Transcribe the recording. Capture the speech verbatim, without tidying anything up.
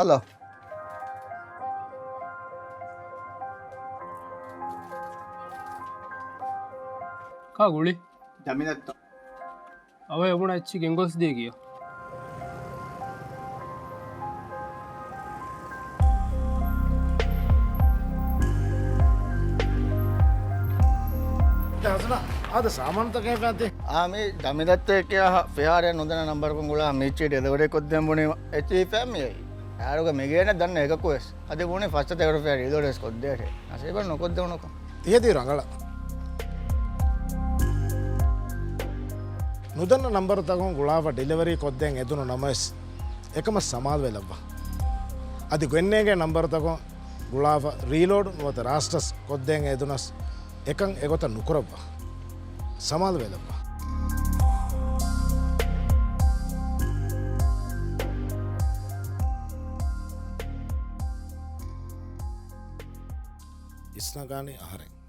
ހަލޯ. ކާ ގުޅި؟ ދަމިލައްތަ. އަވަ އެބުނަ އެއްޗި ގެންގޮސް ދީ ކިޔޯ. އާދެ، ސާމާނުތަކެއް ފެންތި. އާ، މި ދަމިލައްތަ ކިޔާ ފިހާރައެއް ނުދަންނަ ނަންބަރަކުން ގުޅާ މީޗީ ޑެލިވަރީ ކޮށްދޭން ބުނީމަ އެއްޗި ފެން މިއައީ. އަހަރުގެ މިގޭނެ ދަންނަ އެކަކުވެސް. އަދި ބުނި ފަސް ސަތޭކަ ރުފިޔާ ރީލޯޑްވެސް ކޮށްދޭށޭ. ނަސީބަށް ނުކޮށްދެވުނުކަން. ތިހެދީ ރަނގަޅަށް. ނުދަންނަ ނަންބަރުތަކުން ގުޅާފަ ޑިލިވަރީ ކޮށްދޭން އެދުނު ނަމަވެސް، އެކަމަށް ސަމާލުވެލައްވާ. އަދި ގޮތްނޭނގޭ ނަންބަރުތަކުން ގުޅާފަ ރީލޯޑް ނުވަތަ ރާސްޓަސް ކޮށްދޭން އެދުނަސް، އެކަން އެގޮތަށް ނުކުރައްވާ. ސަމާލުވެލައްވާ. އިސްނަގާނީ އަހަރެން.